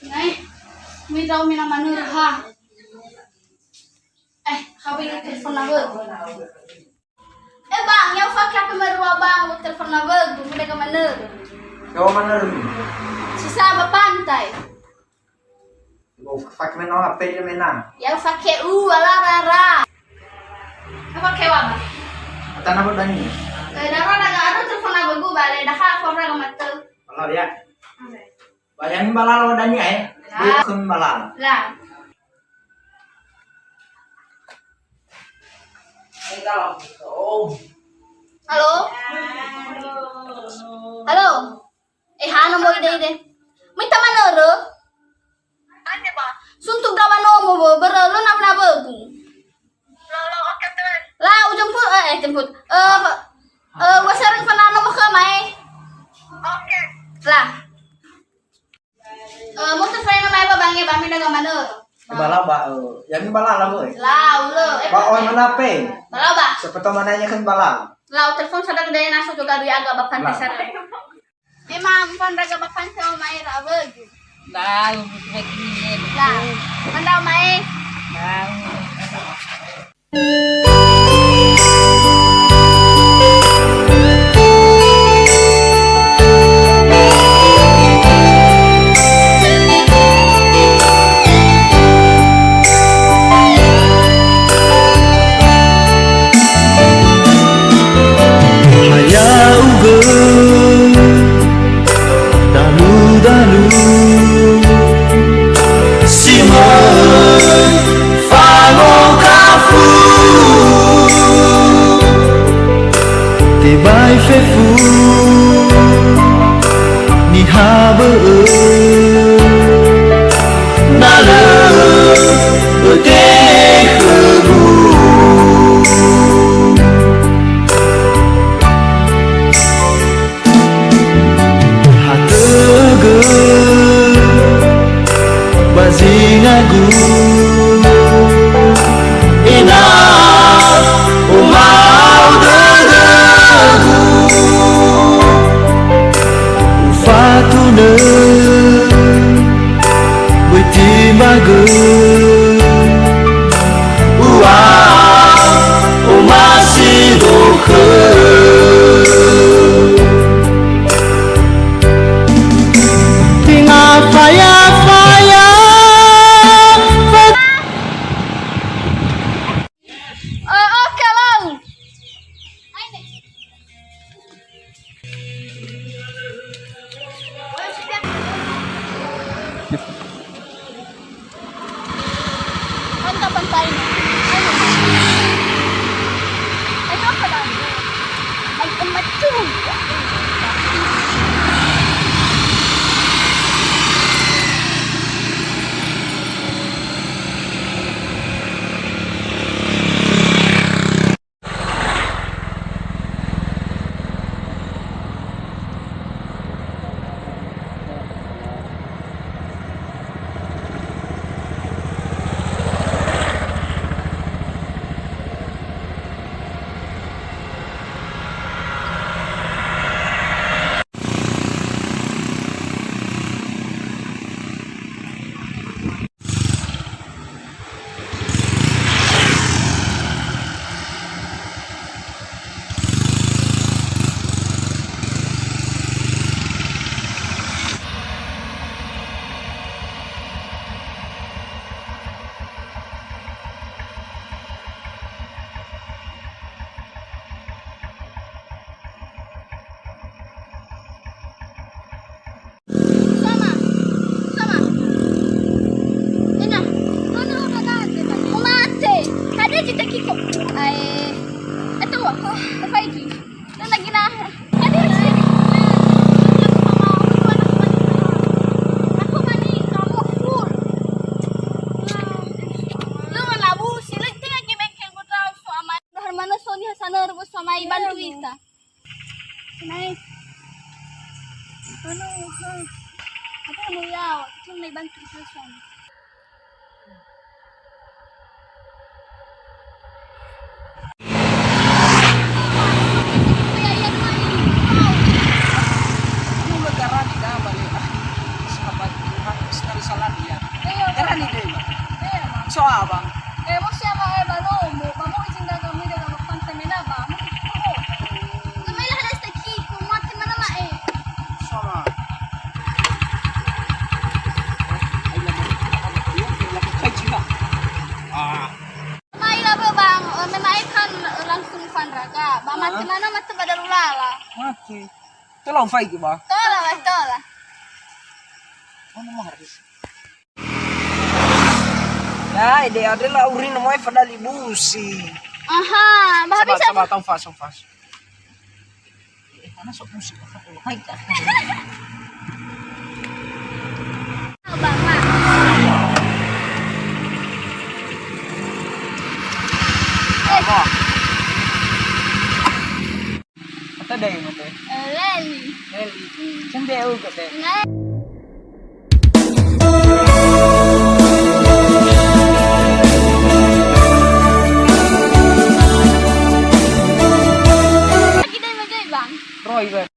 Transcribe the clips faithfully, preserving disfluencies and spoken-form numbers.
Nai, mi ndra'o mina manörö ha. Eh, ha böi telepon nawögu. Eh, Bang, ya ufake H P merua, Bang, telepon nawögu, mi daga manörö. Dawa manörö mi? Sisa ba pantai. Ufake mena H P le mena. Ya ufake u, ala rara. Ufake wa, Bang? Atana ba dania. Eh, daro daga anu telepon nawögu, bale, daha fora ga matö. Kalau ya. Oke. Ba ya'ami balala dania, eh? La. Böi khömi balala. La. Halo? Halo? Eh, hana mo ide-ide. Mita manörö? Suntuk dawa nomo, bo, börö lö na-, nawögu. La, ujemput, eh, eh, jemput. Eh, fa-, eh, uwasöröng fanano mo khöma, eh. La. Eh, mutu faina mai ba bange ba mi daga manörö. Balala ba, eh, ya'ami balala, boy. La, ulö, eh. Ba oi mana pe? Balala ba. Siapa tahu mananya kan balala. La, utelepon sada gede na so joga du yaga ba pantai sada. Memang fandraga ba pantai o mae ra awögu. Lau, butuh lagi ni. La, fandraga mae. Lau. Haya'ugö dalu-dalu si möi fangokafu, tebai fefu niha bö'ö, na lö ötekhögu. Hatögö ba zingagu, ena'ö ohao dödögu. Ufatunö böi timagö, ua omasi dokhö. Tenga faya-faya. Eh, oke, Bang. Mantap pantainya. Ayo. Ayo, apa lagi? Macam-macam. Sama. Sama. Ena. Mana orang kata? Mate. Tadi kita kiko. Ai. Itu apa? Apa itu? Itu lagi nah. Tadi sih. Aku mani kamu full. Lu ngelabu, silik tinggal ke bengkel gua tahu sama. Harmana Sony Hasanah rebus sama Iban Twita. Naik. Anu, ha. Apa anu ya? Itu naik bantu terus, kan. Anu, negara di Gabah, ya. Sahabat Tuhan, sekali salah. So abang. Eh, mo siapa eh, ba nomo, ba mo izin daga mu daga ba pante mena ba, mu itu. Kami lah ada sedikit, mu mati mana lah eh. Sama. Ah. Mai lah, Bang, eh, memang kan langsung fanraga. Ba mati mana mati ba dalu lala. Mati. Tola ufaigi ba. Tola, ba, tola. Mana mah harus. Ya, ede andre la urina mai fadali busi. Aha, ba. Coba, bisa, coba, tau fas, tau fas. Eh, mana sok busi? Hai, Kak. Coba, Mak. Apa? Kata dai mate. Eh, Leli. Leli. Hmm. Sende uga deh. Nah. Lagi dai magai, Bang. Roy, Bang.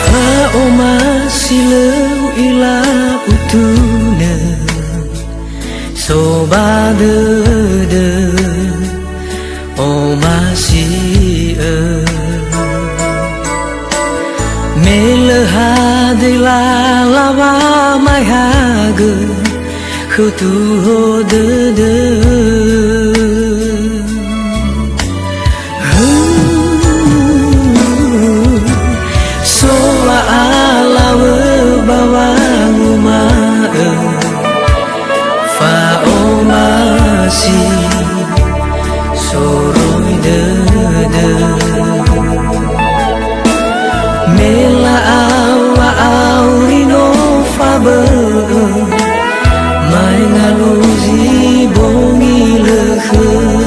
Fa'omasi lö u'ila utunö, so ba dödö. Omasi'ö. Me lö hadöi lala wamae hagö, khöu tuho dödö. So wa'alawö ba wanguma'ö, fa'omasi soroi dödö. Me la'awa auri no fabö'ö, maenga luzi bongi lö khöu.